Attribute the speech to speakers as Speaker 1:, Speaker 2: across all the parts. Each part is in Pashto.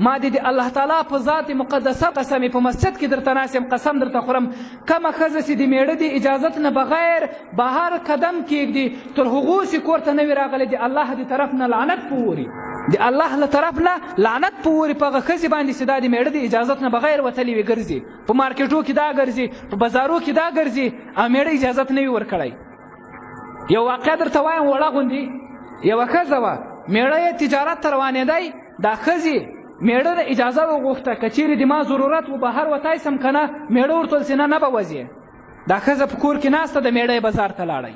Speaker 1: ما دې د الله تعالی په ذات مقدسه قسم په مسجد کې درته ناست یم، قسم درته خورم، کومه ښځه چې د میړه د اجازت نه بغیر بهر قدم کیږدي تر هغو چې کور ته نه وي راغلی، د الله د طرف نه لعنت په ووري، د الله له طرف نه لعنت په ووري په هغه ښځې باندې چې دا د میړه د اجازت نه بغیر وتلې وي، ګرځي په مارکیټو کې دا ګرځي، په بازارو کې دا ګرځي او میړه اجازت نه وي ورکړی. یو واقعه درته وایم وړه غوندې. یوه ښځه وه، میړه یې تجارت ته روانېدی. دا ښځې میړه نه اجازه وغوښته که چیرې د ما ضرورت و بهر وتای سم که نه. میړه ورته ویل چې نه، نه به وځې. دا ښځه په کور کې ناسته ده، میړه یې بازار ته لاړی.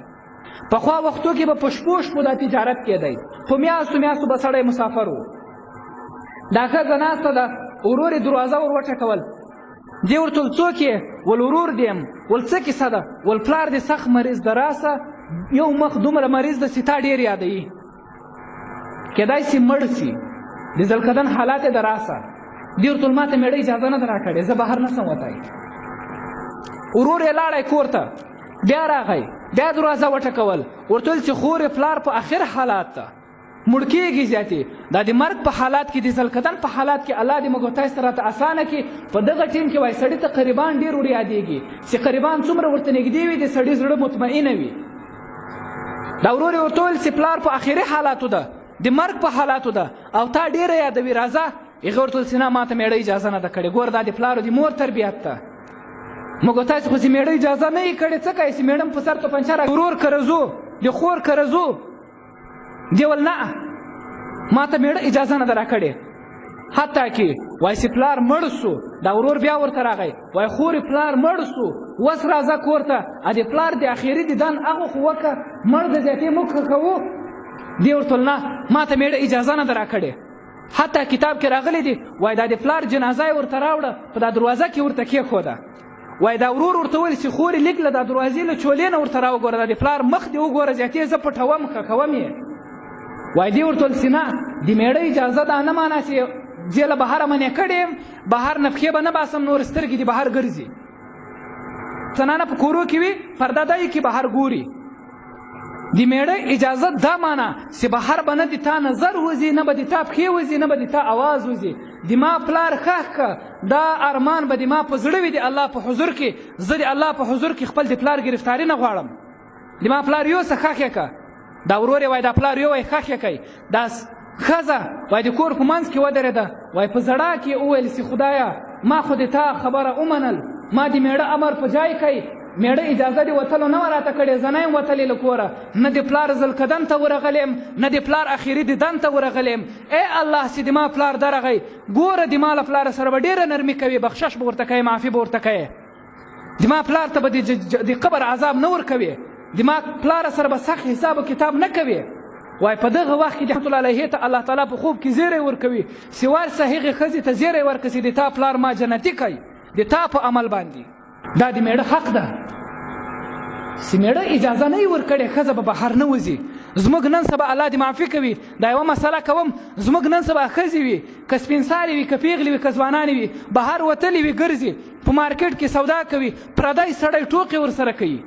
Speaker 1: پخوا وختو کې به په شپو شپو دا تجارت کېدی، په میاشتو میاشتو به سړی مسافر و. دا ښځه ناسته ده، ورور یې دروازه ور وټکول. دې ورته ویل څوک یې؟ ول ورور دې یم. ول څه کیسه ده؟ ول پلار دې سخت مریض ده، راسه یو مخ دومره مریض ده چې تا ډېر یادوي، کېدای سي مړ سي، د ځلکدن حالات یې ده، راسه. دې ورته ویل ماته مېړه اجازه نه ده راکړې، زه بهر نه سم وتی. ورور یې لاړی کور ته، بیا راغی، بیا دروازه وټکول، ورته ویل چې خور یې پلار په اخر حالات ده، مړ کېږي زیاتې. دا د مرګ په حالات کې، د ځلکدن په حالات کې، الله دې موږ تاسو ته راته اسانه کړي. په دغه ټیم کې وایي سړي ته قریبان ډېر ور یادېږي، چې قریبان څومره ورته نږدې وي د سړي زړه مطمئنه وي. دا ورور یې ورته وویل چې پلار په اخري حالاتو ده، د مرګ په حالاتو ده او تا ډېره یادوي، راځه. هغه ورته وویل چې نه، ماته مېړه اجازه نه ده کړې. ګوره دا د پلار او د مور تربیت ده. موږ تاسو خو چې مېړه اجازه نه یې کړې، څه کوې چې مېړه په سر توپنچه را ورور کرزو د خور کرزو. دی ول نه، ما ته مېړه اجازه نه ده راکړې. حتی کې وایي چې پلار مړ سو، دا ورور بیا ورته راغی، وایي خورې پلار مړ سو، وس راځه کور ته، ا د پلار د اخري دیدن هغه خو وکړه، مړ د زیاتې موږ ښخوو. دی ورته نه، ما ته مېړه اجازه نه ده راکړې. حتی کتاب کې راغلي دي، وایي دا د پلار جنازه یې ورته راوړه، په دا دروازه کې ورته کېښوده. وای دا ورور ورته وویل چې خورې لیک له دا دروازې له چولې نه ورته راوګوره، دا د پلار مخ دې وګوره، زیاتې زه پټوم ښخوم یې. وای دې ورته ویل چې نه، د مېړه اجازه دا نه معنا چې زه له بهره منع کړې یم، بهر نه پښې به نه باسم، نور سترګې دې بهر ګرځي. زنانه په کورو کې وي، پرده دی کې بهر ګوري. د میړه اجازه دا معنا چې بهر به نه د تا نظر وځي، نه به د تا پښې وځي، نه به د تا اواز وځي. د ما پلار ښخ که، دا ارمان به د ما په زړه وي د الله په حضور کې، زه د الله په حضور کې خپل د پلار ګرفتاري نه غواړم. د ما پلار یوسه ښخ یې که. دا ورور یې وایي دا پلار یو وایي ښخ یې کوي. دا ښځه وایي د کور په منځ کې ودرېده، وایي په ژړا کې یې وویل چې خدایه ما خو د تا خبره ومنل، ما د میړه امر په جای کوي، میړه اجازه د وتلو نه وه راته کړې، زه نه یم وتلې له کوره، نه د پلار ځلکدن ته ورغلې یم، نه د پلار اخري دیدن ته ورغلې یم. ای الله چې د ما پلار درغی، ګوره د ما له پلاره سره به ډېره نرمي کوې، بخشش به ورته کوې، معافي به ورته کوې، د ما پلار ته به د قبر عذاب نه ورکوې، د ما پلار سره به سخت حساب او کتاب نه کوې. وای په دغه وخت کې رحمت الله علیه ته الله تعالی په خوب کې زیری ورکوي چې ورسه هغې ښځې ته زیری ورکړه چې د تا پلار ما جنتي کوي د تا په عمل باندې. دا د میړه حق ده چې میړه اجازه نه ورکړي ښځه به بهر نه وځي. زموږ نن سبا الله دې معافي کوي، دا یوه مسله کوم، زموږ نن سبا ښځې وي که سپین سارې وي که پیغلې وي که ځوانانې وي، بهر وتلې وي، ګرځي په مارکیټ کې سودا کوي، پردی سړی ټوقې ورسره کوي.